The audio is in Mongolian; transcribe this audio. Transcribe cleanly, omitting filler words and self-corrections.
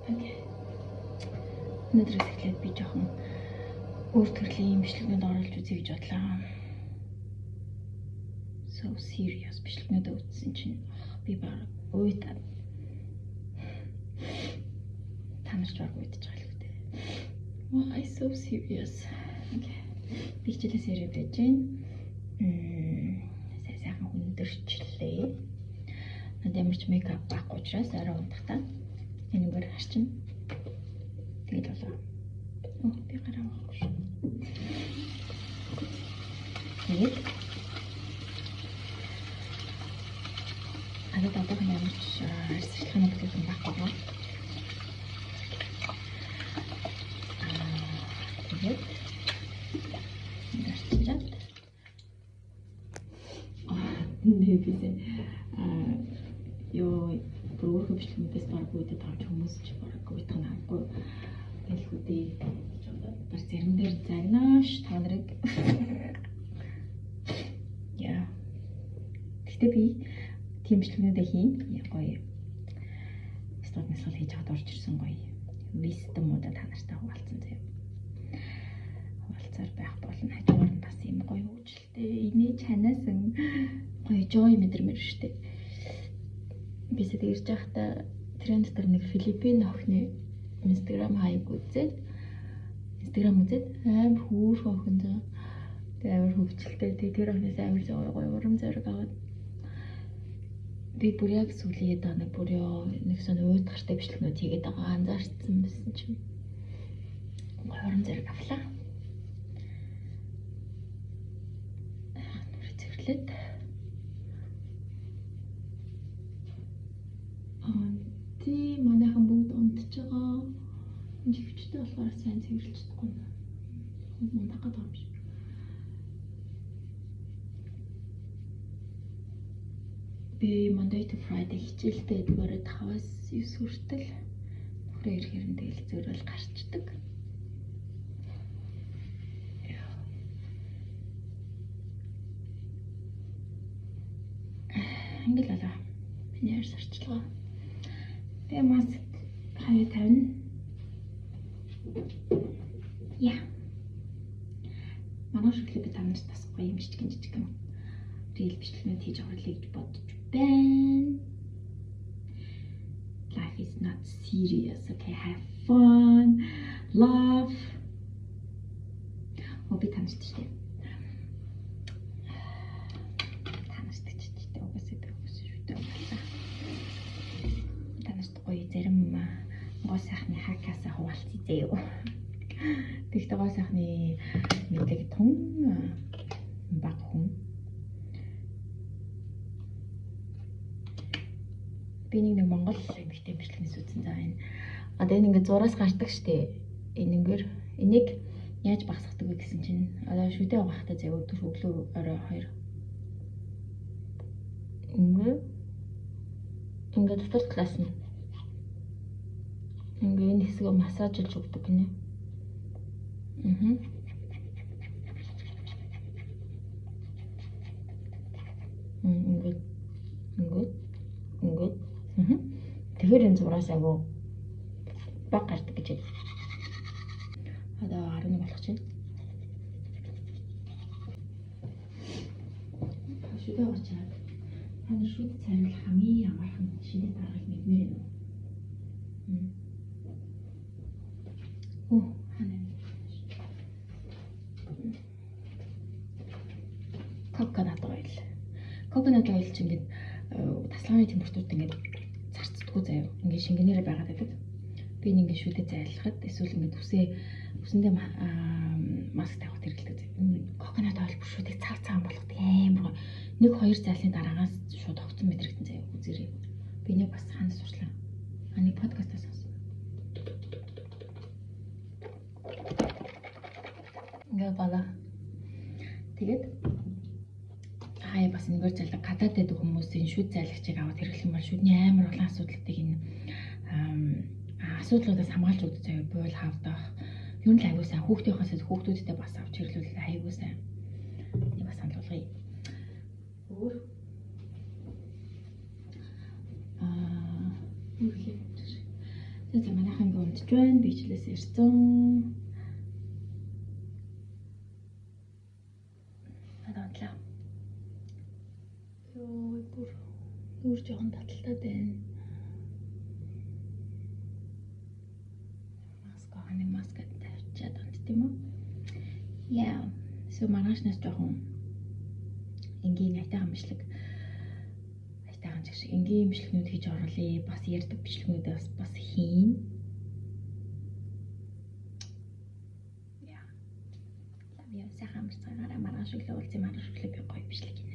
Okay. Өнөөдрөөс эхлээд би жоохон өөр төрлийн бичлэгнүүд оруулж үзье гэж бодлоо. So serious бичлэгнүүд үзсэн чинь би баг уйтаа. Та нар ч баг уйдаж байгаа л үү. Why so serious? Okay. Би хичээлээс ирээ байж байна. Сайн сайхан хүндэрчлээ. Надад ямар ч мейкап байхгүй учраас арай унтахтаа энэгээр харчин. Тэгэл болоо. Оо, би гараа авахгүй шүү. Тэгээд надад одоохон ямар ч арьс арчилгааны бүтээгдэхүүн байхгүй байгаа. Тэгээд арчилчаад нэ бисээ ёо бүр өөрхөн бичлэгнүүдээс баг үүдээ тавч хүмүүс ч баг уйтах нь авахгүй байлгүй дээ гэж бодоод баг зарим дээр загнааш та нарыг. Яа. Гэхдээ би тийм бичлэгнүүдээ хийн. Гоё. Стод насгал хийж аваад орж ирсэн гоё. Wisdom-уудаа та нартай хуваалцсан заяа. Хуваалцаар байх болно. Хажуугаар нь бас юм гоё хөгжилтэй. Инээж ханаасан гоё joy мэдрэмэр штэ. Би сэт ирж байхдаа тэрэн дотор нэг Филиппин охины Instagram хаяг үзээд амар хөөрхөн охин заа. Тэгээ амар хөгжилтэй. Тэгээ тэр охиноос амар гоё гоё урам зориг аваад би бүр яг сүүлийн даа нэг бүр ёо нэг сон уйдгартай бичлэгнүүд хийгээд байгаа анзаарсан байсан чинь гоё урам зориг авлаа. Нүрээ цэвэрлээд тий манайхан бүгд унтж байгаа. Живчтэй болохоор сайн цэвэрлж чадахгүй. Мундах гэдэг юм шиг. Би Monday to Friday хичээлтэй эдгээрээ 5-аас 9 хүртэл нөхрөө ирэхээр нь тэгэл зөөрөл гарчдаг. Ингээл болоо. Миний арьс арчилгаа. Тэгээ маск хаяа тавина. Яа. Манай шүглээ би та нарт бас гоё юм жижигэн reel бичлэгнүүд хийж оруулъя гэж бодож байна. Life is not serious. Okay, have fun. Love. Оо би та нарт штэ. Та нарт ч ч угаасаа би угаасаа шүү дээ. Та нарт гоё зарим гоо сайхны хакасаа хуваалцъя заяа. Тэгвэл гоо сайхны мэдлэг тун баг хүн. Би нэг Монгол эмэгтэй бичлэгнээс үзсэн. За энэ одоо энэ ингээд зураас гардаг штэ. Энэ ингээр энийг яаж багасгадаг вэ гэсэн чинь одоо шүдэ угаахтай заяа өдөр өглөө орой хоёр ингээ дотор талаас нь ингээ энэ хэсгээ массажлж өгдөг гинэ. Ингээд ингээд ингээд. Тэгэхээр энэ зураас агуу баг гардаг гэж байна. Одоо 11 болох чинь. Шүдэ уучаад та нар шүд цайруулах хамгийн амархан шинэ даргаыг мэдмээр байна уу? Оо, хана. Coconut oil. Coconut oil чинь ингээд тасалгааны температурт ингээд зарцдаггүй заяа. Ингээд шингэнээрээ байгаад байдаг. Би нэг ингээд шүдэ зайлахад эсвэл ингээд үсэндээ маск тавихад хэрэглэдэг заяа. Coconut oil бүр шүдийг цав цагаан болгодог амар гоё. Нэг хоёр зайлсны дараагаас шууд огцон мэдрэгдэн заяа. Үзээрэй. Би нэг бас ханд сурчлаа. А нэг подкастаас сонсон. Ингээд бала. Тэгээд хаяа бас нэгэр зайлаг гадаад байдаг хүмүүсийн шүд зайлагчийг аваад хэрэглэх юм бол шүдний амар олон асуудлуудыг энэ асуудлуудаас хамгаалж өгдөг заяа. Буйл хавдах. Ер нь л аягүй сайн. Хүүхдийнхээс хүүхдүүдтэй бас авч хэрэглүүл аягүй сайн. Нэг бас санал болгоё. Өөр За манайхан ингээ унтж байна. Би хичээлээс ирсэн. Надад унтлаа. Йоо, бүр нүүр жоохон таталтаад байна. Маск аа, нэг маск тавьчаад унт тийм үү? Yeah. So маргаашнаас жоохон энгийн айтайхан бичлэг айтайхан ч шиг энгийн бичлэгнүүд хийж оруулъя. Бас ярьдаг бичлэгнүүдээ бас хийн. Yeah. Love you. Сайхан амарцгаагаарай. Маргааш өглөө уулзъя. Маргааш өглөө би гоё бичлэг хийнэ.